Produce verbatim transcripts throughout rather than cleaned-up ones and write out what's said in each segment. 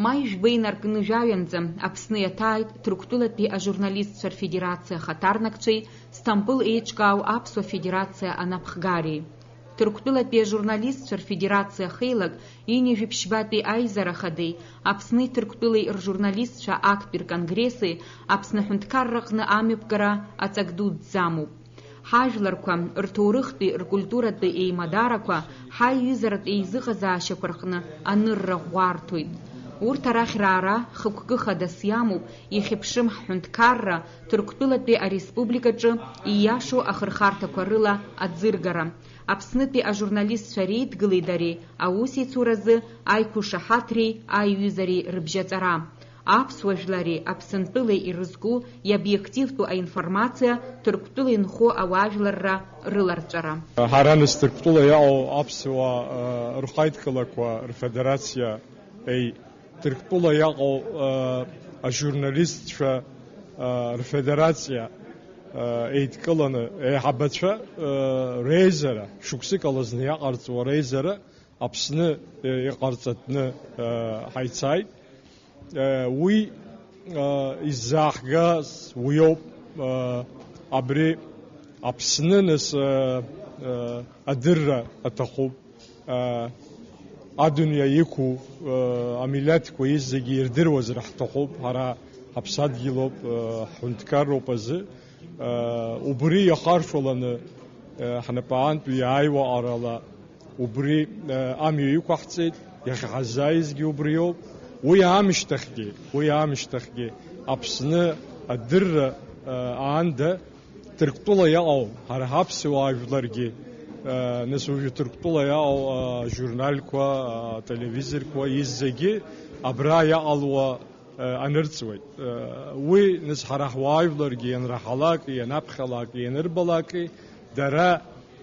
Маи жәба инаркны жәаҩанӡа Аԥсны иаҭааит Ҭырқәтәылатәи ажурналистцәа рфедерациа ахаҭарнакцәеи Сҭампыл еиҿкаау аԥсуа федерациа анапхгареи. Ҭырқәтәылатәи ажурналистцәа рфедерациа ахеилак ҩажәи ԥшьбатәи аизара хадеи Аԥсни Ҭырқәтәылеи ржурналистцәа актәи рконгресси Аԥсны аҳәынҭқарраҟны амҩаԥгара аҵак дуӡӡа амоуп. Ҳажәларқәа, рҭоурыхтәи, ркультуратәи еимадарақәа, ҳаиҩызаратә еизыҟазаашьақәа рҟны анырра ӷәӷәа арҭоит. Урҭ арахь раара хықәкы хадас иамоуп, ихьыԥшым ҳҳәынҭқарра, Ҭырқәтәылатәи ареспубликаҿы ииашоу ахырхарҭақәа рыла аӡыргара, Аԥснытәи ажурналистцәа реидгылеи дареи аусеицуразы аиқәышаҳаҭреи аиҩызареи рыбжьаҵара, аԥсуа жәлари Аԥсынтәылеи ирызку иобиективтәу аинформациа Ҭырқәтәыла инхо ауаажәларра рыларҵәара. Ҳара нас Ҭырқәтәыла иаҟоу аԥсуаа, э, рхаидкылақәа рфедерациа, еи, Ҭырқәтәыла иаҟоу, э, ажурналистцәа, э, рфедерациа, э, еидкыланы, еиҳабацәа, э, реизара, шықәсык алазны иаҟарҵауа реизара, Аԥсны, э, иҟарҵатәны, э, ҳаицааит. Э, уи, э, иззаахгаз уиоуп, э, абри Аԥсны нас, э, э, адырра аҭахуп. Э, адунеи иқәу, э, амилаҭқәа зегьы ирдыруазар ҳҭахуп, ҳара ҳаԥсадгьылоуп, э, ҳҳәынҭқарроуп азы. Э, убри иахаршәаланы, э, ҳнапаантәи иааиуа арала убри, э, амҩа иқәаҳҵеит, иахьа ҳаззааизгьы убриоуп. Уи аамышьҭахьгьы, уи аамышьҭахьгьы Аԥсны адырра, э, аанда Ҭырқәтәыла иаҟоу, ҳара ҳаԥсуаа жәларгьы, э, нас уажәы Ҭырқәтәыла иаҟоу, э, ажурналқәа, ателевизорқәа, изегьы абра иаҟалуа, э, анырҵуеит. Э, уи, нас, ҳара ҳуаажәларгьы ианраҳалак, ианаԥхьалак, ианырбалак, дара,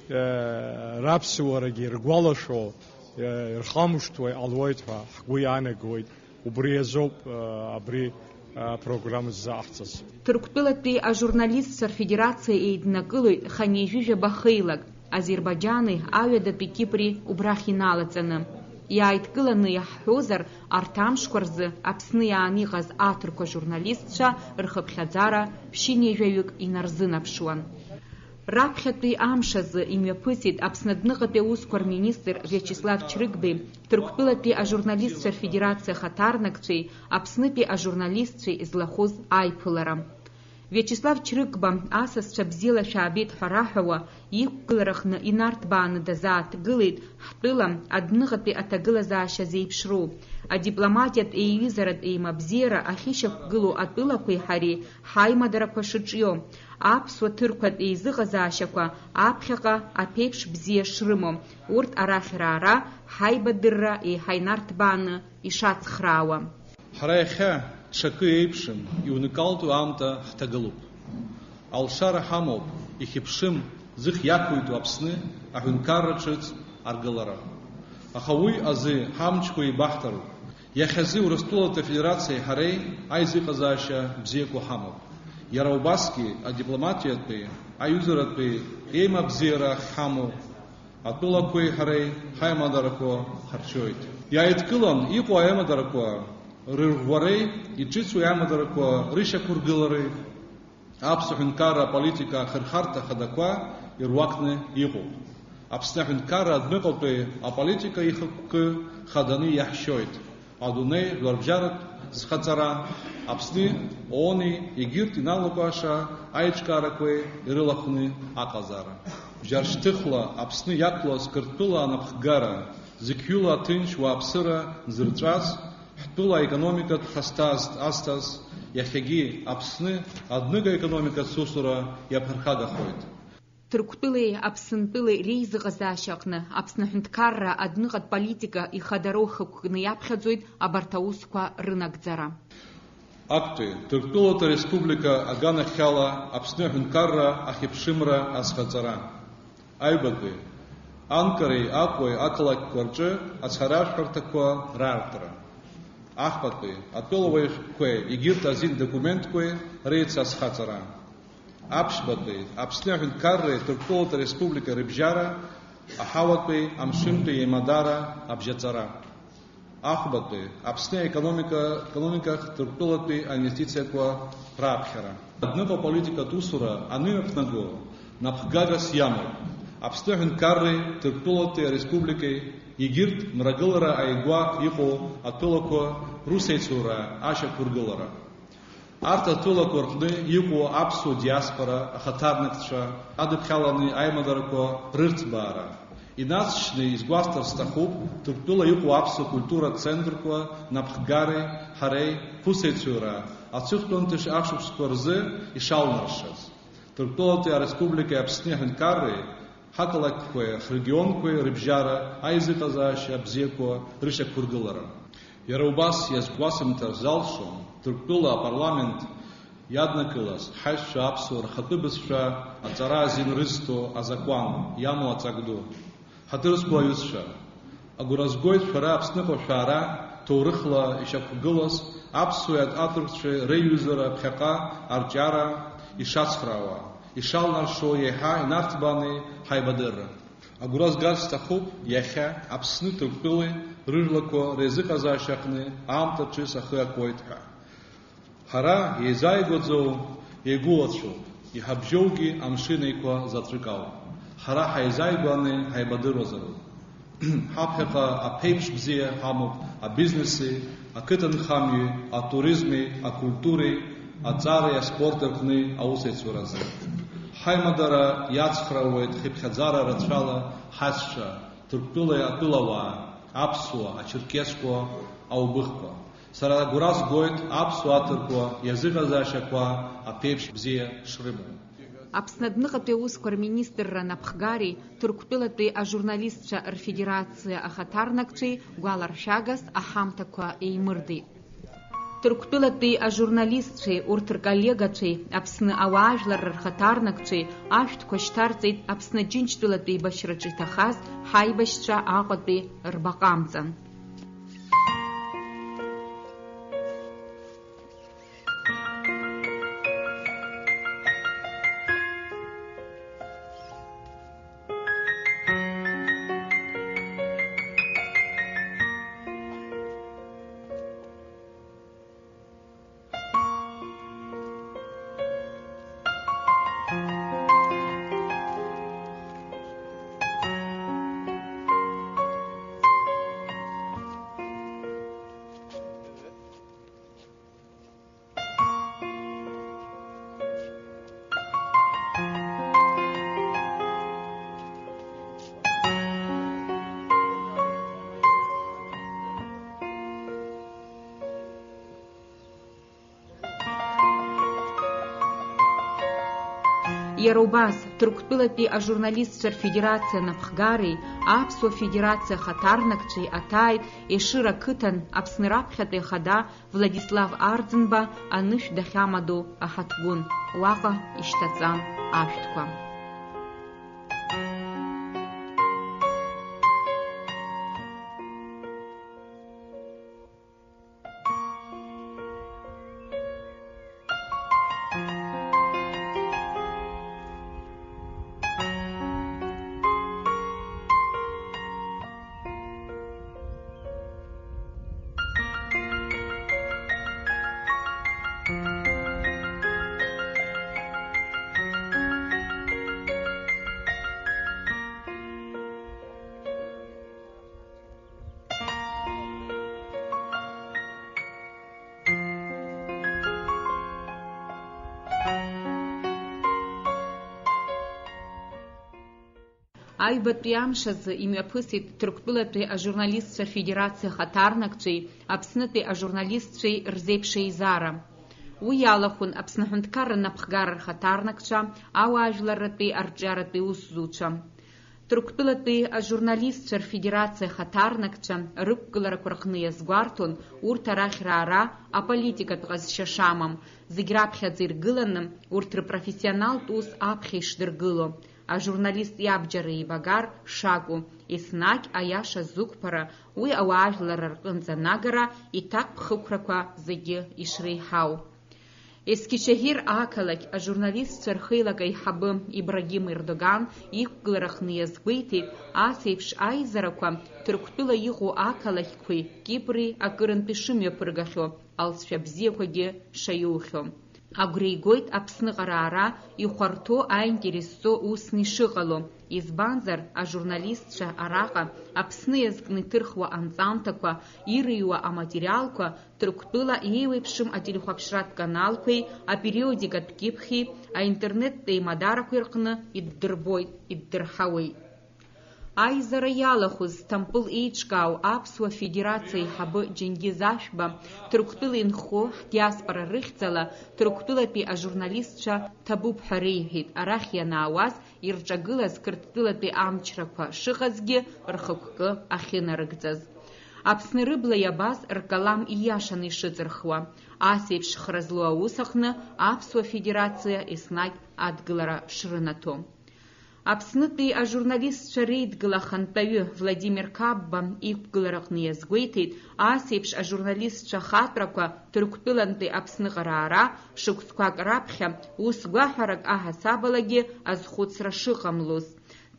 э, раԥсуарагьы иргәалашәо, э, ирхамышҭуа иҟалоит ҳәа ҳгәы иаанагоит. Убри азоуп, э, абри, э, апрограмма ззаҟаҳҵаз. Ҭырқәтәылатәи ажурналистцәа рфедерациа еиднакылоит хынҩажәижәаба хеилак, Азербаиџьани аҩадатәи Кипри убрахь иналаҵаны. Иааидкыланы иаҳҳәозар, арҭ амшқәа рзы Аԥсны иаан иҟаз аҭырқәа журналистцәа рхыԥхьаӡара ԥшьынҩажәаҩык инарзынаԥшуан. Раԥхьатәи амш азы имҩаԥысит Аԥсны адәныҟатәи аусқәа рминистр Виачеслав Чрыгбеи, Ҭырқәтәылатәи ажурналистцәа рфедерациа ахаҭарнакцәеи Аԥснытәи ажурналистцәеи злахәыз аиԥылара. Виачеслав Чрыгба асасцәа бзиала шәаабеит ҳәа раҳәауа, иқәгылараҟны инарҭбааны дазааҭгылеит ҳтәыла адәныҟатәи аҭагылазаашьа зеиԥшроу, адипломатиатә еиҩызаратә еимабзиара ахьышьақәгылоу атәылақәеи ҳареи ҳаимадарақәа шыҿио, аԥсуа-ҭырқәатә еизыҟазаашьақәа аԥхьаҟа аԥеиԥш бзиа шрымоу, урҭ арахь раара ҳаибадырра еиҳа инарҭбааны ишацхраауа. Ҳара иахьа ҽакы еиԥшым, иуникалтәу аамҭа ҳҭагылоуп. Алшара ҳамоуп, ихьыԥшым, зых иақәиҭу Аԥсны аҳәынҭқарра ҿыц аргылара. Аха уи азы ҳамчқәа еибаҳҭароуп. Иахьазы Урыстәылатәи Афедерациеи ҳареи аизыҟазаашьа бзиақәа ҳамоуп. Иара убасгьы адипломатиатәи, аиҩызаратәи еимабзиара ахьҳамоу атәылақәеи ҳареи ҳаимадарақәа ҳарҿиоит. Иааидкылан иҟоу аимадарақәа рырӷәӷәареи иҿыцу аимадарақәа рышьақәыргылареи аԥсуа ҳәынҭқарра аполитика ахырхарҭа хадақәа ируакны иҟоуп. Аԥсны аҳәынҭқарра адәныҟатәи аполитика ихықәкы хаданы иаҳшьоит. Адунеи жәларбжьаратә зхаҵара, Аԥсни ООНи егьырҭ иналакәаша аиҿкаарақәеи ирылахәны аҟазаара. Бжьаршьҭыхла Аԥсны иақәлаз Қырҭтәыла анапхгара, зықьҩыла аҭынч уааԥсыра нзырҵәаз, ҳтәыла аекономикатә хасҭа азҭаз, иахьагьы Аԥсны адәныга економикатә усура иаԥырхагахоит. Ҭырқәтәылеи Аԥсынтәылеи реизыҟазаашьа аҟны Аԥсны аҳәынҭқарра адәныҟатә политика ихадароу хықәкны иаԥхьаӡоит абарҭ аусқәа рынагӡара. Актәи Ҭырқәтәылатәи ареспублика аганахьала Аԥсны аҳәынҭқарра ахьыԥшымра азхаҵара. Аҩбатәи Анкареи Аҟәеи ақалақьқәа рҿы ацҳаражәҳәарҭақәа раартра. Ахԥатәи атәылауаҩқәеи егьырҭ азин документқәеи реицазхаҵара. Аԥшьбатәи Аԥсны аҳәынҭқарреи Ҭырқәтәылатәи ареспубликеи рыбжьара аҳауатәи амшынтәи еимадара абжьаҵара. Ахәбатәи, Аԥсны аекономика, економикахь Ҭырқәтәылатәи аинвестициақәа раԥхьара. Адәныҟа аполитикатә усура анымҩаԥнаго напхгагас иамоуп Аԥсны аҳәынҭқарреи Ҭырқәтәылатәи ареспубликеи, егьырҭ мрагылара ааигәа иҟоу атәылақәа русеицура ашьақәыргылара. Арҭ атәылақәа рҟны иҟоу аԥсуа диаспора ахаҭарнакцәа адыԥхьаланы аимадарақәа рырҭбаара. Инаҵшьны изгәасҭар сҭахуп, Ҭырқәтәыла иҟоу аԥсуа культуратә центрқәа напхгареи ҳареи ҳусеицура аҵыхәтәантәи ашықәсқәа рзы ишалнаршаз. Ҭырқәтәылатәи ареспубликеи Аԥсни аҳәынҭқарреи ҳақалақьқәеи ҳрегионқәеи рыбжьара аизыҟазаашьа бзиақәа рышьақәыргылара. Иара убас иазгәасымҭар залшом, Ҭырқәтәыла апарламент иаднакылаз ҳаишьцәа аԥсуа рхатәы бызшәа аҵара азин рызҭо азакәан иамоу аҵак ду. Ҳаҭыр зқәу аҩызцәа, агәра згоит шәара Аԥсныҟа шәаара ҭоурыхла ишьақәгылаз аԥсуеи аҭырқәцәеи реиҩызара ԥхьаҟа арҿиара ишацхраауа, ишалнаршо еиҳа инарҭбааны ҳаибадырра. Агәра згар сҭахуп, иахьа Аԥсны Ҭырқәтәылеи рыжәлақәа реизыҟазаашьа аҟны аамҭа ҿыц ахы акуеит ҳәа. Ҳара еизааигәаӡоу еигәылацәоуп, иҳабжьоугьы Амшын Еиқәа заҵәык ауп. Ҳара ҳаизааигәаны ҳаибадыруазароуп. Ҳаԥхьаҟа аԥеиԥш бзиа ҳамоуп абизнеси, ақыҭанхамҩеи, атуризми, акультуреи, аҵареи аспорти рҟны аусеицуразы. Ҳаимадара иацхраауеит хыԥхьаӡара рацәала ҳаишьцәа, Ҭырқәтәылеи атәылауаа, аԥсуа, ачерқьесқәа, аубыхқәа. Сара агәра згоит аԥсуа аҭырқәа иазыҟазаашьақәа аԥеиԥш бзиа шрымоу. Аԥсны адәныҟатәи аусқәа рминистрра напхгареи Ҭырқәтәылатәи ажурналистцәа рфедерациа ахаҭарнакцәеи гәаларшәагас аҳамҭақәа еимырдеит. Ҭырқәтәылатәи ажурналистцәеи урҭ рколлегацәеи Аԥсны ауаажәларра рхаҭарнакцәеи ашәҭқәа шьҭарҵеит Аԥсны Џьынџьтәылатәи еибашьраҿы иҭахаз ҳаибашьцәа Аҟәатәи рбаҟа амҵан. Иара убас, Ҭырқәтәылатәи ажурналистцәа рфедерациа напхгареи аԥсуа федерациа ахаҭарнакцәеи аҭааит Ешыра қыҭан Аԥсны раԥхьатәи ахада Владислав Арӡынба анышә дахьамадоу аҳаҭгәын, уаҟа ишьҭаҵан ашәҭқәа. Аҩбатәи амш азы имҩаԥысит Ҭырқәтәылатәи ажурналистцәа рфедерациа ахаҭарнакцәеи Аԥснытәи ажурналистцәеи рзеиԥш еизара. Уи иалахәын Аԥсны аҳәынҭқарра напхгара рхаҭарнакцәа, ауаажәларратәи арҿиаратәи усзуҩцәа. Ҭырқәтәылатәи ажурналистцәа рфедерациа ахаҭарнакцәа рықәгыларақәа рҟны иазгәарҭон урҭ арахь раара аполитикатә ҟазшьа шамам, зегь раԥхьаӡа иргыланы урҭ рпрофессионалтә ус аԥхьа ишдыргыло, ажурналист иабџьар еибагар шакәу, еснагь аиаша зықәԥара, уи ауаажәларра рҟынӡа анагара иҭакԥхықәрақәа зегьы ишреиҳау. Есқьишеҳир ақалақь ажурналистцәа рхеилак аиҳабы Ибрагим Ердоган иқәгылараҟны иазгәеиҭеит, ас еиԥш аизарақәа Ҭырқәтәыла иҟоу ақалақьқәеи Кипри акырынтә ишымҩаԥыргахьоу, алҵшәа бзиақәагьы шаиухьоу. Агәра игоит Аԥсныҟара аара ихәарҭоу аинтерес зҵоу усны ишыҟало, избанзар, ажурналистцәа араҟа Аԥсны иазкны иҭырхуа анҵамҭақәа, ирыҩуа аматериалқәа Ҭырқәтәыла еиуеиԥшым ателехәаԥшратә каналқәеи апериодикатә кьыԥхьи аинтернеттә еимадарақәеи рҟны иддырбоит, иддырҳауеит. Аизара иалахәыз Сҭампыл еиҿкаау Аԥсуа Федерациа аиҳабы Џьенгиз Ашәба, Ҭырқәтәыла инхо ҳдиаспора рыхьӡала Ҭырқәтәылатәи ажурналистцәа ҭабуп ҳәа реиҳәеит, арахь ианаауаз ирҿагылаз Қырҭтәылатәи амчрақәа шыҟазгьы рхықәкы ахьынарыгӡаз. Аԥсны рыбла иабаз ркалам ииашаны ишыҵырхуа, ас еиԥш хра злоу аус аҟны Аԥсуа Федерациа еснагь адгылара шрынаҭо. Аԥснытәи ажурналистцәа реидгыла ахантәаҩы Владимир Қапба иқәгылараҟны иазгәеиҭеит, ас еиԥш ажурналистцәа хаҵәрақәа Ҭырқәтәылантәи Аԥсныҟара аара шықәсқәак раԥхьа ус гәаҳәарак аҳасабалагьы азхәыцра шыҟамлоз.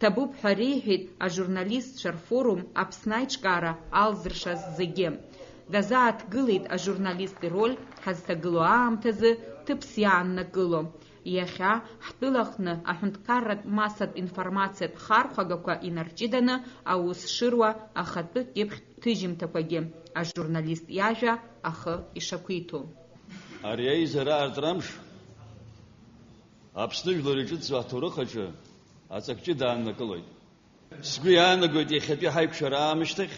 Ҭабуп ҳәа реиҳәеит ажурналистцәа рфорум Аԥсны аиҿкаара алзыршаз зегьы. Дазааҭгылеит ажурналист ироль ҳазҭагылоу аамҭазы ҭыԥс иааннакыло. Иахьа ҳтәылаҟны аҳәынҭқарратә массатә информациатә хархәагақәа инарҷыданы аус шыруа ахатәы кьыԥхьтә ҭыжьымҭақәагьы ажурналист иажәа ахы ишақәиҭу. Ари аизара аартра амш Аԥсны жәлар иҿыцу аҭоурых аҿы аҵак ҷыда ааннакылоит. Сгәы иаанагоит иахьатәи ҳаиқәшәара аамышьҭахь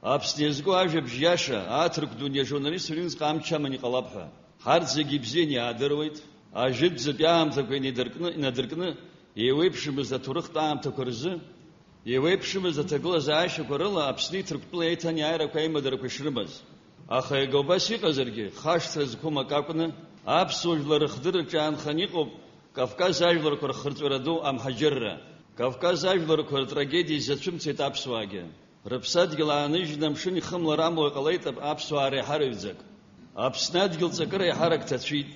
Аԥсны иазку ажәабжь иаша аҭырқә дунеи ажурналистцәа рыҩнуҵҟа амч аман иҟалап ҳәа. Ҳарҭ зегьы ибзианы иаадыруеит, ажәытәӡатәи аамҭақәа инеидыркны, инадыркны, еиуеиԥшымызт аҭоурыхтә аамҭақәа рзы, еиуеиԥшымызт аҭагылазаашьақәа рыла Аԥсни Ҭырқәтәылеи аиҭанеиааирақәа аимадарақәа ишрымаз. Аха иага убас иҟазаргьы, хашҭра зқәым акы акәны, аԥсуа жәлар рыхдырраҿы иаанханы иҟоуп Кавказ ажәларқәа рхырҵәара ду амҳаџьырра. Кавказ ажәларқәа ртрагедиа изацәымцеит аԥсуаагьы. Рыԥсадгьыл ааныжьны амшын ихымлар амуа иҟалеит ап-, аԥсуаа реиҳараҩӡак. Аԥсны адгьыл ҵакыра еиҳарак ҭацәит.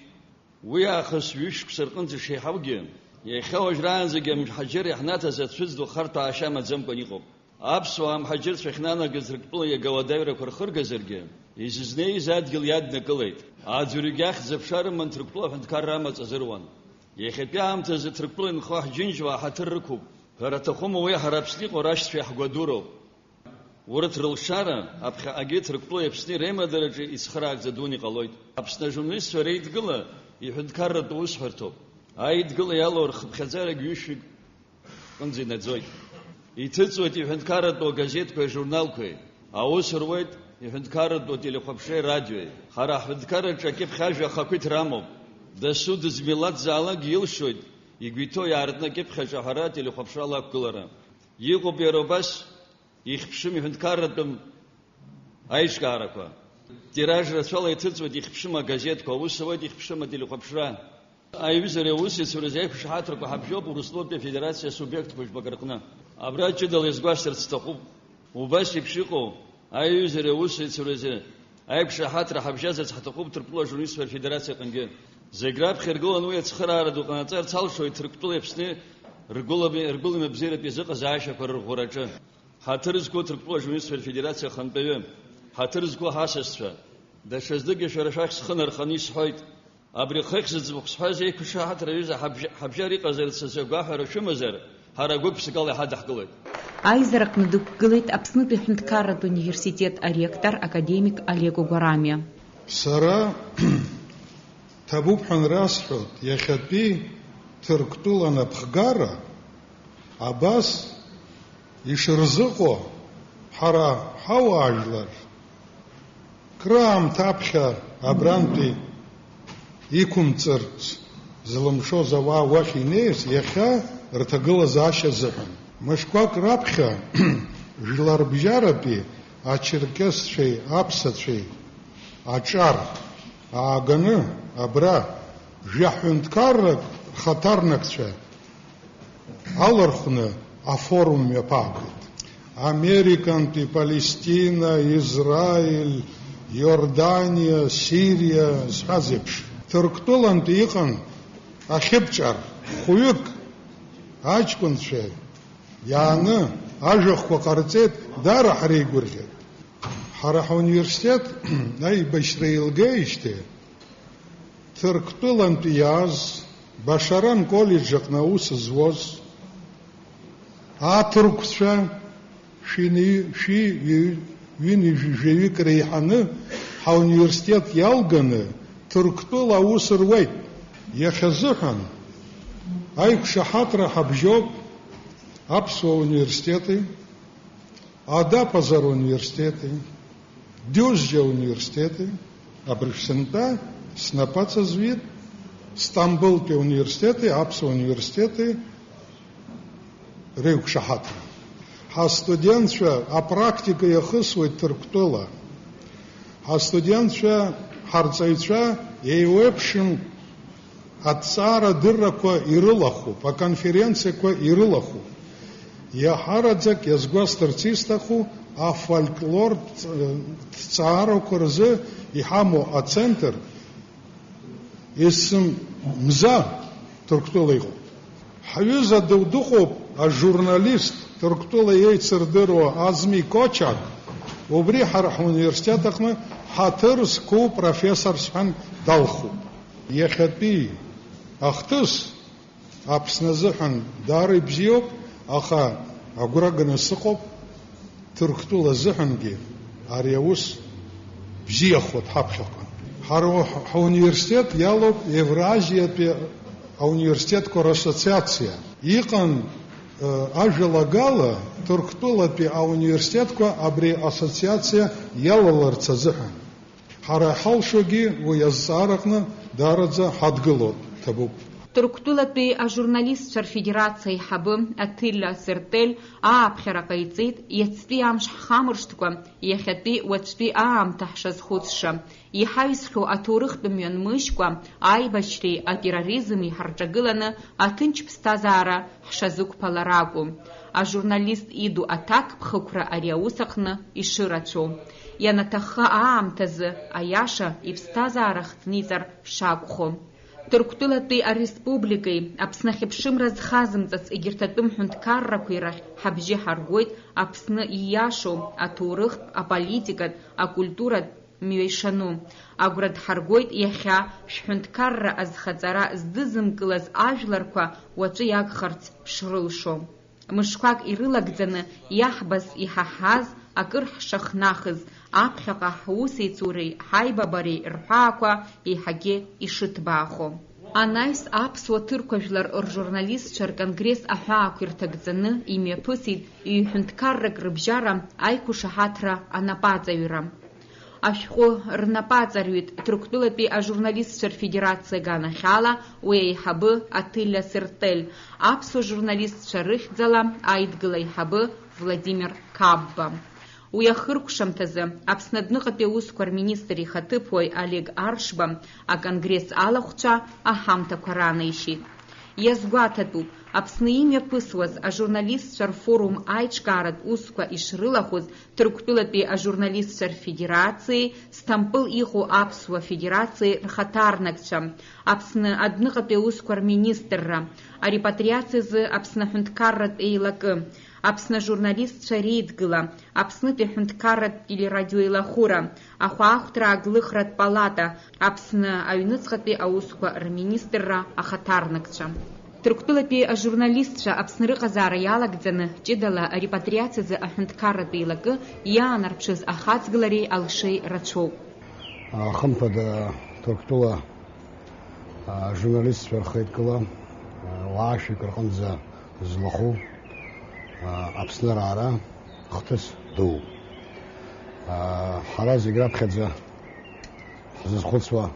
Уи аахыс ҩышықәса рҟынӡа ишеиҳаугьы, иахьа уажәраанӡагьы амҳаџьырра иаҳнаҭаз ацәыӡ ду харҭәаашьа амаӡамкәан иҟоуп. Аԥсуаа амҳаџьырцәа ахьнанагаз Ҭырқәтәыла иага уадаҩрақәа рхыргазаргьы, изызнеиз адгьыл иаднакылеит. Аӡәырҩгьы ахьӡ-аԥша рыман Ҭырқәтәыла аҳәынҭқарра амаҵ азыруан. Иахьатәи аамҭазы Ҭырқәтәыла инхо ҳџьынџьуаа ҳаҭыр рықәуп. Ҳәара аҭахума, уи ҳара Аԥсны иҟоу рашьцәеи ҳгәадуроуп. Урҭ рылшара аԥхьаҟагьы Ҭырқәтәылеи Аԥсни реимадараҿы ицхыраагӡа дуны иҟалоит. Аԥсны ажурналистцәа реидгыла иҳәынҭқарратә усҳәарҭоуп. Аидгыла иалоу рхыԥхьаӡарагь ҩышәҩык рҟынӡа инаӡоит. Иҭыҵуеит иҳәынҭқарратәу агазеҭқәеи ажурналқәеи, аус руеит иҳәынҭқарратәу ателехәаԥшреи радиои. Ҳара ҳҳәынҭқарраҿы акьыԥхь ажәа ахақәиҭра амоуп. Дасу дызмилаҭзаалакгьы илшоит игәы иҭоу иаартны акьыԥхь аҿы аҳәара ателехәаԥшрала ақәгылара. Иҟоуп иара убас ихьԥшым иҳәынҭқарратәым аиҿкаарақәа. Тираж рацәала иҭыҵуеит ихьԥшым агазеҭқәа, аус ауеит ихьԥшым ателехәаԥшра. Аиҩызареи аусеицуреи рзы аиқәшаҳаҭрақәа ҳабжьоуп Урыстәылатәи Афедерациа асубиектқәа жәбак рҟны. Абра ҷыдала иазгәасҭарц сҭахуп. Убас еиԥш иҟоу аиҩызареи аусеицуреи рзы аиқәшаҳаҭра ҳабжьазарц ҳҭахуп Ҭырқәтәыла ажурналистцәа рфедерациа аҟынгьы. Зегь раԥхьа иргыланы уи ацхыраара ду ҟанаҵарц алшоит Ҭырқәтәылеи Аԥсни ргәылами-, ргәылмҩа бзиаратәи азыҟазаашьақәа рырӷәӷәараҿы. Ҳаҭыр зқәу Ҭырқәтәыла ажурналистцәа рфедерациа ахантәаҩы, ҳаҭыр зқәу ҳасасцәа, даҽазныкгьы шәара шәахь схы нарханы исҳәоит, абри ахыхь зыӡбахә сҳәаз еиқәшаҳаҭра аҩыза ҳабжьа-, ҳабжьар иҟазарц азы агәаҳәара шәымазар, ҳара гәык-ԥсыкала иҳадаҳкылоит. Аизараҟны дықәгылеит Аԥснытәи аҳәынҭқарратә университет аректор академик Олег Гәарамиа. Сара ҭабуп ҳәа анрасҳәоит, иахьатәи Ҭырқәтәыла анапхгара абас ишырзыҟоу ҳара ҳауаажәлар, краамҭа аԥхьа абрантәи иқәымҵырц зылымшоз ауаа уахь инеиз, иахьа рҭагылазаашьа азыҳәан. Мышқәак раԥхьа жәларбжьаратәи ачерқьесцәеи аԥсацәеи аҿар ааганы абра жәаҳәынҭқаррак рхаҭарнакцәа алархәны афорум мҩаԥаагеит. Американтәи Палестина, Израиль, Иорданиа, Сириа зҳәаз еиԥш, Ҭырқәтәылантәи иҟан ахьыԥҵәар хәҩык, аҷкәынцәа иааны ажәахәқәа ҟарҵеит, даара ҳреигәырӷьеит. Ҳара ҳуниверситет аибашьра еилгеижьҭеи Ҭырқәтәылантәи иааз, Башаран коллеџь аҟны аус зуаз, аҭырқәцәа шәи-, шәи-, ҩи-, ҩынҩажәаҩык реиҳаны ҳауниверситет иалганы Ҭырқәтәыла аус руеит. Иахьазыҳәан аиқәшаҳаҭра ҳабжьоуп Аԥсуа университети, Адапазар университети, Џьозџьа университети, абыржә сынтәа снапы аҵазҩит, Стамбылтәи университети, Аԥсуа университети реиқәшаҳаҭра. Ҳастудентцәа апрактика иахысуеит Ҭырқәтәыла. Ҳастудентцәа, ҳарҵаҩцәа еиуеиԥшым аҭҵаарадыррақәа ирылахәуп, аконференциақәа ирылахәуп. Иаҳараӡак иазгәасҭарц исҭаху, афольклортә ҭҵаарақәа рзы иҳамоу ацентр есымза Ҭырқәтәыла иҟоуп. Ҳҩыза ду дыҟоуп, ажурналист, Ҭырқәтәыла еицырдыруа Азми Кочак, убри ҳара ҳуниверситет аҟны ҳаҭыр зқәу профессорс ҳәан далхуп. Иахьатәи ахҭыс Аԥсны азыҳәан даара ибзиоуп, аха агәра ганы сыҟоуп, Ҭырқәтәыла азыҳәангьы ари аус бзиахоит ҳаԥхьаҟа. Ҳара уа-, ҳ-, ҳуниверситет иалоуп Евразиатәи ауниверситетқәа рассоциациа. Иҟан, э, ажәалагала, Ҭырқәтәылатәи ауниверситетқәа абри ассоциациа иалаларц азыҳәан. Ҳара иҳалшогьы уи азҵаараҟны даараӡа ҳадгылоуп, ҭабуп. Ҭырқәтәылатәи ажурналистцәа рфедерациа аиҳабы Аҭилла Сертель ааԥхьара ҟаиҵеит, иацтәи амш ҳхамыршҭкәа, иахьатәи уаҵәтәи аамҭа ҳшазхәыцша, иҳаҩсхьоу аҭоурыхтә мҩа нмыжькәа, аибашьреи атерроризми ҳарҿагыланы аҭынч ԥсҭазаара ҳшазықәԥалар акәу. Ажурналист иду аҭакԥхықәра ари аус аҟны ишырацәоу. Ианаҭахха аамҭазы, аиаша, иԥсҭазаара хҭниҵар шакәхо. Ҭырқәтәылатәи ареспубликеи Аԥсны ахьыԥшымра зхазымҵац егьырҭ атәым ҳәынҭқаррақәеи рахь ҳабжьы ҳаргоит Аԥсны ииашоу, аҭоурыхтә, аполитикатә, акультуратә мҩа ишану. Агәра дҳаргоит иахьа шәҳәынҭқарра азхаҵара здызымкылаз ажәларқәа уаҵәы иагхарц шрылшо. Мышқәак ирылагӡаны иаҳбаз, иҳаҳаз, акыр ҳшахнахыз, аԥхьаҟа ҳусеицуреи ҳаибабареи рҳәаақәа еиҳагьы ишыҭбаахо. Анаҩс аԥсуа-ҭырқәа жәлар ржурналистцәа рконгресс аҳәаақәа ирҭагӡаны имҩаԥысит ҩ-ҳәынҭқаррак рыбжьара аиқәышаҳаҭра анапаҵаҩра. Ашәҟәы рнапаҵарҩит Ҭырқәтәылатәи ажурналистцәа рфедерациа аганахьала уи аиҳабы Аҭилла Сертель, аԥсуа журналистцәа рыхьӡала аидгыла аиҳабы Владимир Кабба. Уи ахыркәшамҭазы Аԥсны адәныҟатәи аусқәа рминистр ихаҭыԥуаҩ Олег Аршба аконгресс алахәцәа аҳамҭақәа ранаишьеит. Иазгәаҭатәуп, Аԥсны имҩаԥысуаз ажурналистцәа рфорум аиҿкааратә усқәа ишрылахәыз Ҭырқәтәылатәи ажурналистцәа рфедерациеи Сҭампыл иҟоу аԥсуа федерациеи рхаҭарнакцәа, Аԥсны адәныҟатәи аусқәа рминистрра, арепатриациазы Аԥсны аҳәынҭқарратә еилакы, Аԥсны ажурналистцәа реидгыла, Аԥснытәи аҳәынҭқарратә телерадиоеилахәыра, ахәаахәҭра ааглыхратә палата, Аԥсны аҩныҵҟатәи аусқәа рминистрра ахаҭарнакцәа. Ҭырқәтәылатәи ажурналистцәа Аԥсны рыҟазаара иалагӡаны, ҷыдала арепатриациазы аҳәынҭқарратә еилакы иаанарԥшыз ахаҵгылареи алшеи рацәоуп. Хымԥада, Ҭырқәтәыла ажурналистцәа рхеидкыла уаа шәҩык рҟынӡа злахәу Аԥсны раара хҭыс дууп. Ҳара зегь раԥхьаӡа ҳзызхәыцуа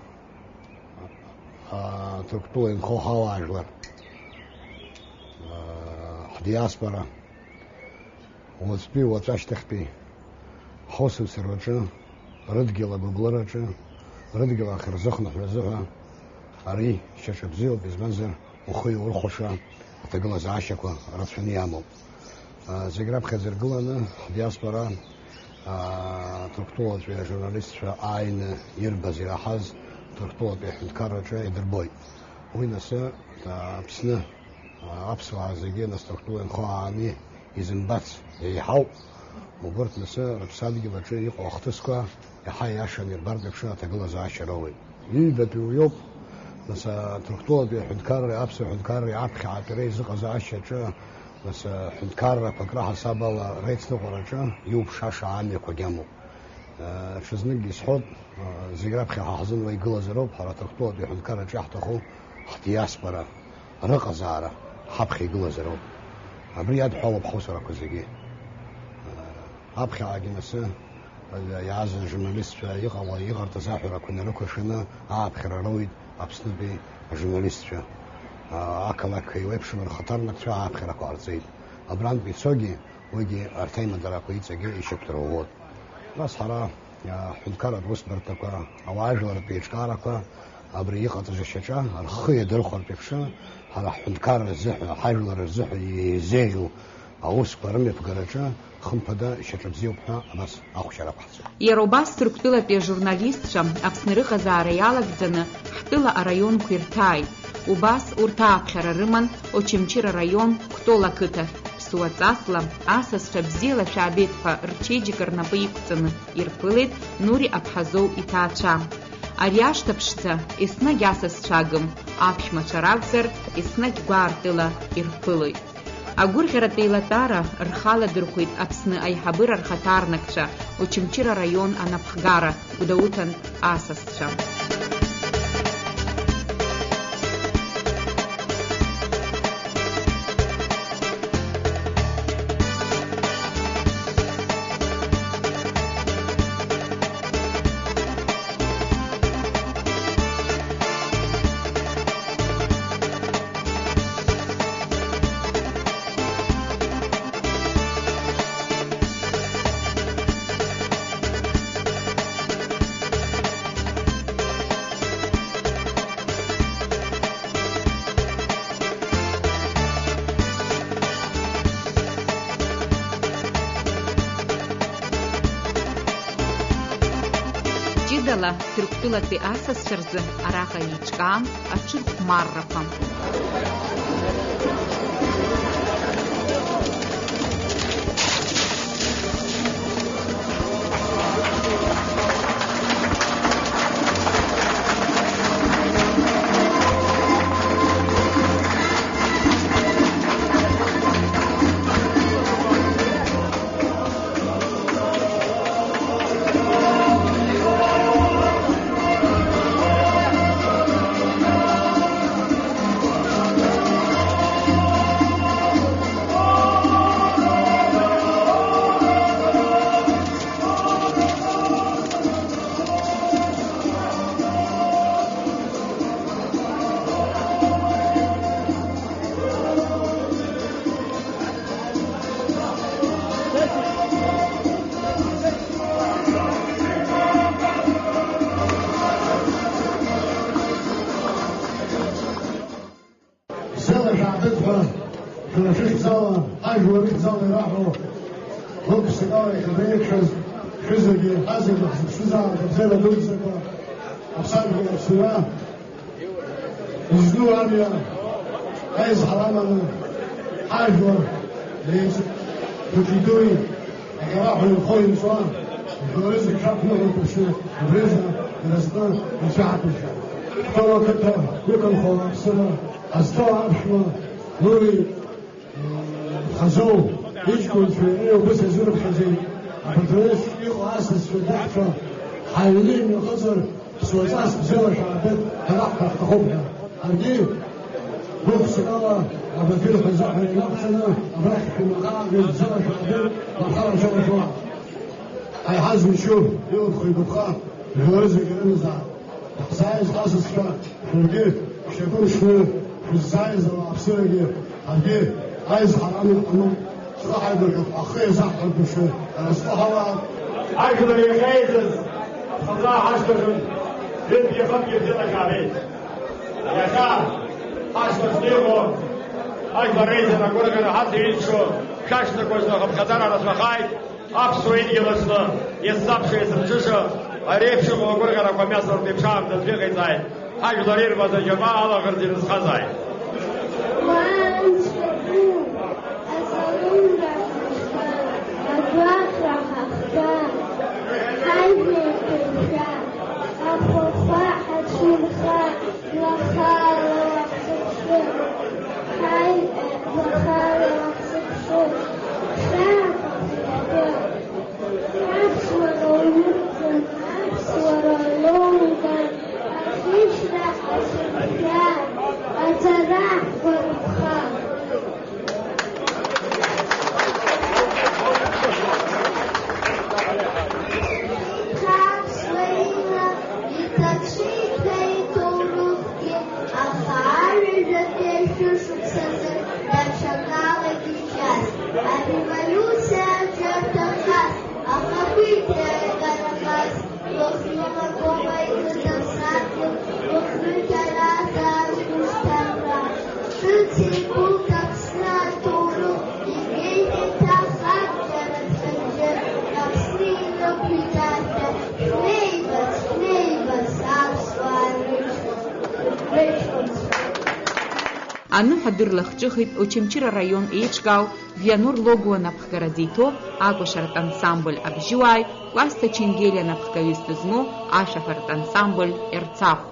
Ҭырқәтәыла инхо ҳауаажәлар, ҳдиаспора, уаҵәтәи, уаҵәашьҭахьтәи ҳусумҭа рҿы, рыдгьыл агәыбылраҿы, рыдгьыл ахьырзыхынҳәуа азыҳәа ари шьаҿа бзиоуп, избанзар, ухы иаурхәаша аҭагылазаашьақәа рацәаны иамоуп. Зегь раԥхьаӡа иргыланы ҳдиаспора, Ҭырқәтәылатәи ажурналистцәа ааины ирбаз, ираҳаз, Ҭырқәтәылатәи аҳәынҭқарраҿы идырбоит. Уи нас, а, Аԥсны, а, аԥсуаа зегьы нас Ҭырқәтәыла инхо ааны изымбац еиҳауп. Убырҭ нас рыԥсадгьыл аҿы иҟоу ахҭысқәа иаҳа иашаны ирбартә еиԥш аҭагылазаашьа роуеит. Ҩбатәи уиоуп, нас, а, Ҭырқәтәылатәи аҳәынҭқарреи аԥсуа ҳәынҭқарреи аԥхьаатәира изыҟазаашьаҿы, нас, а, ҳәынҭқаррақәак раҳасаб ала реицныҟәараҿы иуԥшааша амҩақәагь амоуп. Ҽазнык исҳәоит, зегь раԥхьа ҳа ҳзын уа игылазароуп, ҳара Ҭырқәтәылатәи аҳәынҭқарраҿы иаҳҭаху ҳдиаспора рыҟазаара ҳаԥхьа игылазароуп. Абри иадҳәалоуп ҳусурақәа зегьы. Аԥхьаҟагьы нас иааз ажурналистцәа иҟало, иҟарҵаз аҳәарақәа нарықәыршәаны ааԥхьара роуит Аԥснытәи ажурналистцәа. Ақалақьқәа еиуеиԥшым рхаҭарнакцәа ааԥхьарақәа ҟарҵеит. Абрантәи ицогьы уигьы арҭ аимадарақәа иҵегьы ишьақәдырӷәӷәоит. Нас ҳара, а, ҳҳәынҭқарратә усбарҭақәа, ауаажәларратә еиҿкаарақәа абри иҟаҵаз ашьаҿа рхы иадырхәартә еиԥш, ҳара ҳҳәынҭқарра рзыҳәа, ҳажәлар рзыҳәа еизеиӷьу аусқәа рымҩаԥгараҿы хымԥада шьаҿа бзиоуп ҳәа абас ахәшьара ақәҳҵоит. Иара убас Ҭырқәтәылатәи ажурналистцәа Аԥсны рыҟазаара иалагӡаны ҳтәыла араионқәа ирҭааит. Убас урҭ ааԥхьара рыман Очамчыра араион Кәтол ақыҭахь. Ԥсуа ҵасла асасцәа бзиала шәаабеит ҳәа рчеиџьыка рнапы иқәҵаны ирԥылеит Нури Аԥҳазоу иҭаацәа. Ари ашҭа ԥшӡа еснагь асасцәа агым, аԥшәмацәа ракәзар, еснагь гәаартыла ирԥылоит. Агәырӷьаратә еилатәара рхы аладырхәеит Аԥсны аиҳабыра рхаҭарнакцәа, Очамчыра араион анапхгара, Гәдоуҭантә асасцәа. Ҷыдала Ҭырқәтәылатәи асасцәа рзы араҟа еиҿкаан аҽырхәмаррақәа. Бзиала шәаабеит ҳәа, шәара шәыхьӡала, ажәлар рыхьӡала ираҳәо, гәык-ԥсыкала иахьабеиқәшәаз, шәызегьы, ҳазегьы ҳзыԥшызаап абзиара дуӡӡақәа, аԥсадгьыл Аԥсынра, изну амҩа, аизҳара аманы, ҳажәлар реиҵбы хәыҷи дуи, аӷьараҳәа инхо-инҵуа, жәлары зегьы шәақәныҟәатәушьа, убри азы иразҟы ицәаҳаҭәашьа. Кәтол ақыҭа иқәынхо ауааԥсыра азҭо аԥшәма Нури Хазоу иҷкәынцәа иара убас иазырыԥхьаӡеит. Абарҭ рахь иҟоу асасцәа дыҳәҳәо ҳаҩны имҩахыҵыр, ԥсуаҵас бзиала шәаабеит ҳәа раҳҳәар ҳҭахуп ҳәа. Ҳаргьы гәык-ԥсыкала абаҭыр ҳәа азыҳәан инақәҵаны абрахь шәымаҟа бзиала шәаабеит, лаԥхара шәалашәуа. Ҳаиҳа змычу, илыԥха-игәыԥха, жәлары зегьы рымазаап. Ҳзааиз ҳасасцәа, шәаргьы шәнапы мшны шәыззааиз ауааԥсырагьы ҳаргьы аизҳара амҩа ҳану, ҳхы ҳаибаркып, ҳхы иазаҳҳәартә мшы аразҟы ҳауаап. Ажәлар иахьеизаз ҳхазы ҳашьҭахын, ҩынтәи ахынтәи бзиала шәаабеит. Иахьа ҳашьҭахьны иҟоу ажәлар реизара агәырӷьара ҳацеиҩызшо шәашьҭақәа зны ахыԥхьаӡара рацәахааит. Аԥсуа идгьыл аҿы иаззаԥша-иазымҽыша, Ари еиԥш иҟоу агәырӷьарақәа мҩасыртә еиԥш аамҭазтәи иҟаиҵааит. Ҳажәлар ирбаз аџьабаа алаӷырӡ ирызхазааит. Уа анцәа ду, аҵаулра ҳахьба, агәаҟра ҳахьба, ҳажәлар ҭынха, ахәахәа ҳацәынха, лахала уаҳзыԥшы. Ҳаи, лахала уаҳзыԥшы. Хьаақәа ҳнаркы. Аԥсуара уҩызцәан, аԥсуара лоуган, ахьышьра ҳацәынхьа, аҵара ҳгәарԥха. Ҳаԥсуа ила иҭацәит ҳәа иҭоурыхгьы, аха аҩажәатәи ашәышықәсазы даҽакалагьы иҿиаст. Ареволиуциа аџьарҭахаз, ахақәиҭра аигарахаз, Лыхны Лакоба иқыҭа ԥсадгьыл, Лыхны Ҭараз аамсҭарра. Ҿыц еиқәылт Аԥсны аҭоурых, игеит еиҭах абџьар аӡәырҩы, Аԥсны инықәиҭашәа, шәнеибац, шәнеибац, аԥсуаа рыҷкәын-, рыҷкәынцәа. Аныҳәа дырлахҿыхит Очамчыра араион еиҿкаау Вианур Логуа напхгара зиҭо акәашаратә ансамбль абжьыуааи Кәасҭа Ченгелиа напхгаҩыс дызмоу ашәаҳәаратә ансамбль Ерцахә.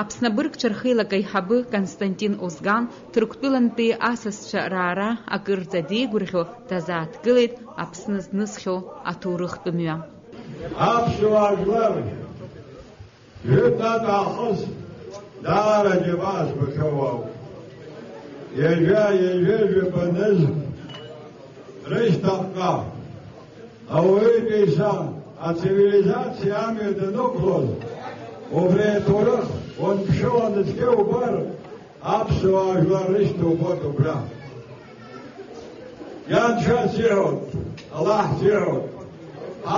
Аԥсны абыргцәа рхеилак аиҳабы Константин Озган Ҭырқәтәылантәи асасцәа раара акырӡа деигәырӷьо дазааҭгылеит Аԥсны знысхьоу аҭоурыхтә мҩа. Аԥсуаа жәлар, жәытәнатә аахыс даара џьабаа збахьоу ауп. Ҩажәа, ҩажәа жәаба нызқь Рышьҭахьҟа ауаҩытәыҩса ацивилизациа амҩа данықәлоз, убри аҭоурых уанԥшыланы цқьа убар, аԥсуаа жәлар рышьҭоуп убра. Ианшьа сиҳәоит, Аллаҳ сиҳәоит,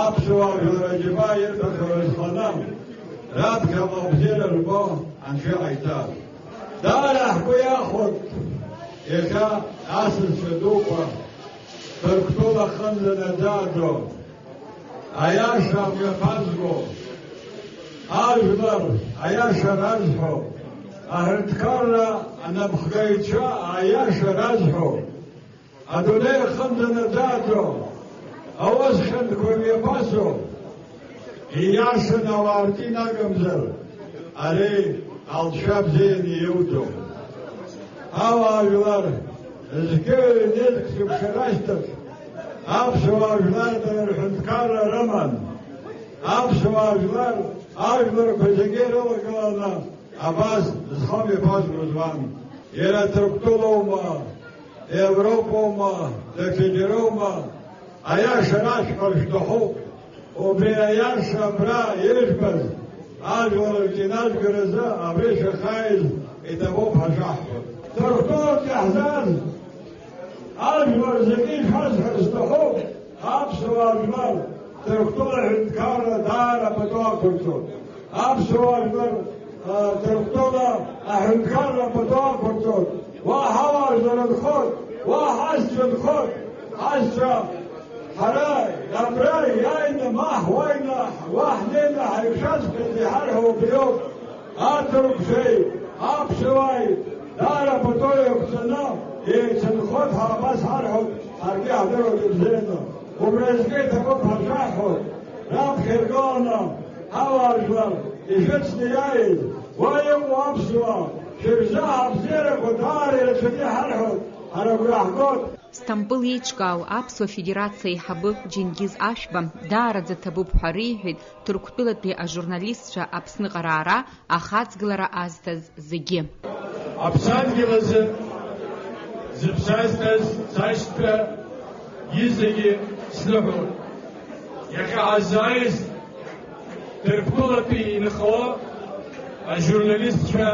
аԥсуаа жәлар аџьабаа ирҭаху рызханы, раԥхьаҟа абзиара рбо анцәа иҟаиҵаз. Даара ҳгәы иахәоит иахьа асасцәа дуқәа Ҭырқәтәыла аҟынӡа наӡаӡо, аиаша амҩаԥазго, ажәлар аиаша разҳәо, аҳәынҭқарра анапхгаҩцәа аиаша разҳәо, адунеи аҟынӡа наӡаӡо, аус хьанҭақәа мҩаԥасо, ииашаны ауаа рҿы инагамзар, ари алҵшәа бзианы иуӡом. Ауаажәлар зқьы-ҩнызқь шықәса рашьҭахь аԥсуаа жәлар дара рҳәынҭқарра рыман. Аԥсуаа жәлар ажәларқәа зегьы ирылагыланы абас зхы мҩаԥазго зуан. Иара Ҭырқәтәылоума, Европоума, даҽаџьароума, аиаша расҳәар шәҭахуп. Убри аиаша абра ижәбаз, ажәлар рҿы инажәгаразы абри шәахааиз иҭабуп ҳәа шәаҳҳәоит. Ҭырқәтәылаҿы иаҳзааз ажәлар зегьы ишәасҳәар сҭахуп, аԥсуаа жәлар Ҭырқәтәыла аҳәынҭқарра даара пату ақәырҵоит. Аԥсуаа жәлар, а, Ҭырқәтәыла аҳәынҭқарра пату ақәырҵоит. Уа ҳауаажәлар нхоит, уа ҳасцәа нхоит, ҳасцәа. Ҳара абра иааины, ма ҳуааины, уа ҳнеины ҳаиқәшәаҵәҟьеит иҳарҳәо убриоуп. Аҭырқәцәеи аԥсуааи даара пату еиқәҵаны еицынхоит ҳәа абас ҳарҳәоит, ҳаргьы иаҳдыруеит ибзианы. Убри азгьы иҭабуп ҳәа шәаҳҳәоит, раԥхьа иргыланы ҳауаажәлар ишәыцны иааиз, уа иҟоу аԥсуаа, шәырзы ҳабзиарақәа даара ирацәаны иҳарҳәоит, ҳара агәра ҳгоит. Сҭампыл еиҿкаау Аԥсуа Федерациа аиҳабы Џьенгиз Ашәба даараӡа ҭабуп ҳәа реиҳәеит Ҭырқәтәылатәи ажурналистцәа Аԥсныҟа раара ахаҵгылара азҭаз зегьы. Аԥсадгьыл азы зыԥсазҭаз сашьцәа изегьы сныҳәоит. Иахьа ҳаззааиз Ҭырқәтәылатәи инхо ажурналистцәа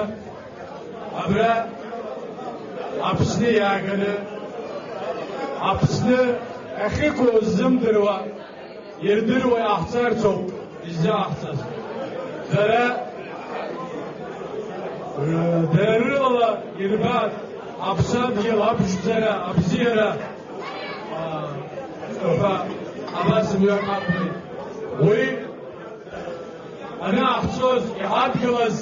абра Аԥсны иааганы, Аԥсны ахьықәу ззымдыруа, ирдыруа иҟаҳҵарц ауп иззаҳҵаз. Дара, дара рылала ирбаат аԥсадгьыл аԥшӡара, абзиара, а, ҳәа абас мҩак ақәлеит. Уи анаҳҵоз, иҳадгылаз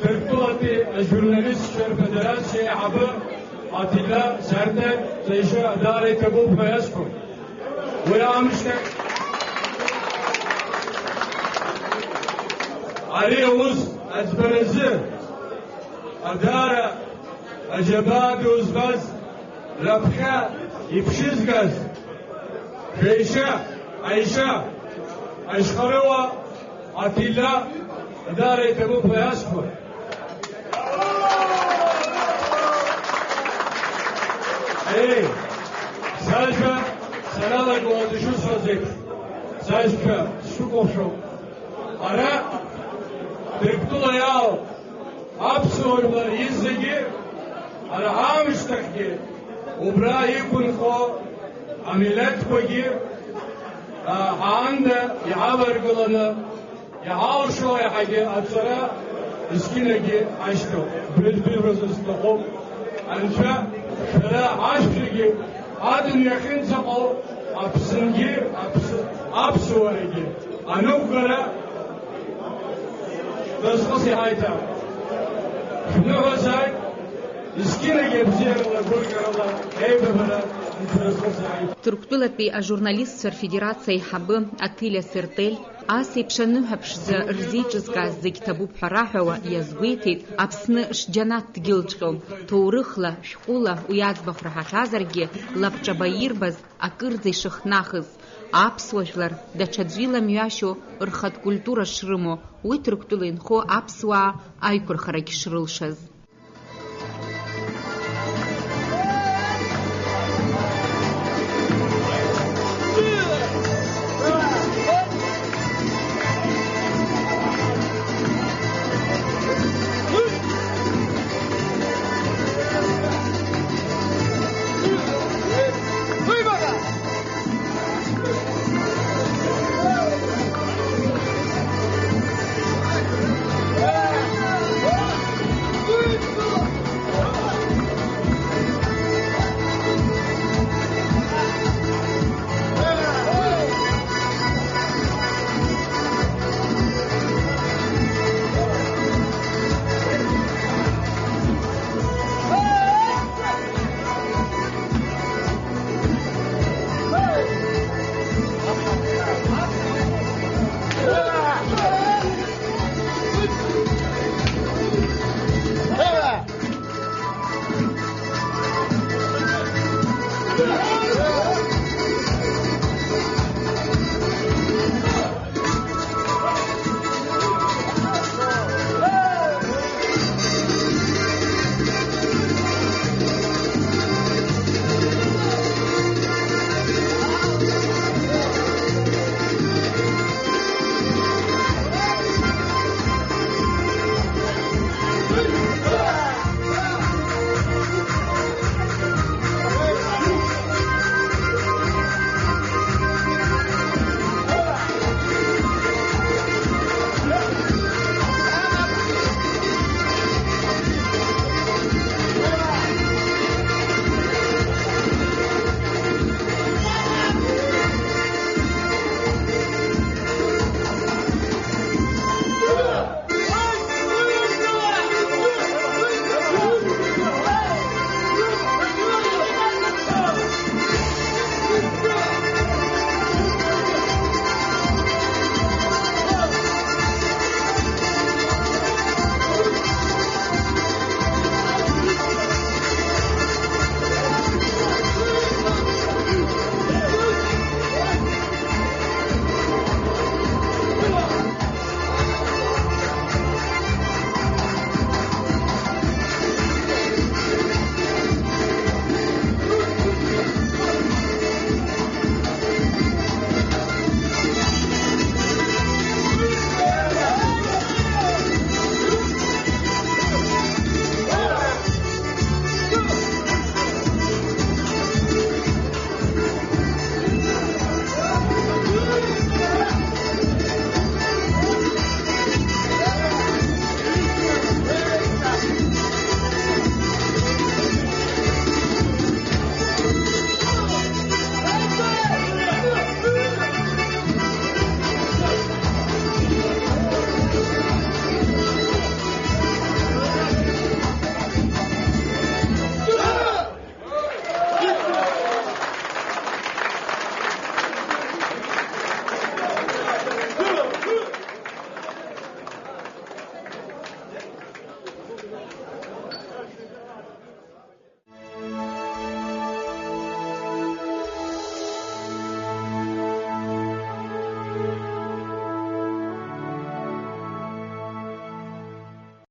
Ҭырқәтәылатәи ажурналистцәа рфедерациа аиҳабы Атида Сардар Ҵаиша даара иҭабуп ҳәа иасҳәон. Уи аамышьҭахь ари аус аӡбаразы даара аџьабаа ду збаз, раԥхьа иԥшьызгаз, Шәеиша, Аиша, Ашьхарыуа, Атида, даара иҭабуп ҳәа иасҳәоит. Еи, сажәа сара лакуа дышусҳәаз еиԥш, сажәа сшәыкәыхшоуп. Ара Ҭырқәтәыла иаау аԥсуа жәлар изегьы, ара аамышьҭахьгьы, убра иқәынхо амилеҭқәагьы, а, аанда иҳаваргыланы, иҳалшо еиҳагьы аҵара зқьынагьы ашьҭоуп. Быжәбыжәразы сҭахуп. Анцәа шәара ашәҩыгьы адын иахьынӡаҟоу Аԥсынгьы, Аԥс-, аԥсуарагьы аныҟәгара Дазхәыци ҳаиҭа. Шәныҳәазааит, зқьынагьы абзиарала, гәырӷьарала, еибабара шәазхәыцааит. Ҭырқәтәылатәи ажурналистцәа рфедерациа аиҳабы Аҭиля Сертель ас еиԥш аныҳәаԥшӡа рзеиҿызкааз зегь ҭабуп ҳәа раҳәауа иазгәеиҭеит, Аԥсны шџьанаҭ дгьылҵәҟьоу, ҭоурыхла, шәҟәыла уи аӡбахә раҳахьазаргьы, лабҿаба ирбаз акырӡа ишыхнахыз, аԥсуа жәлар даҽаӡәы иламҩашьо рхатә культура шрымоу, уи Ҭырқәтәыла инхо аԥсуаа аиқәырхарагь шрылшаз.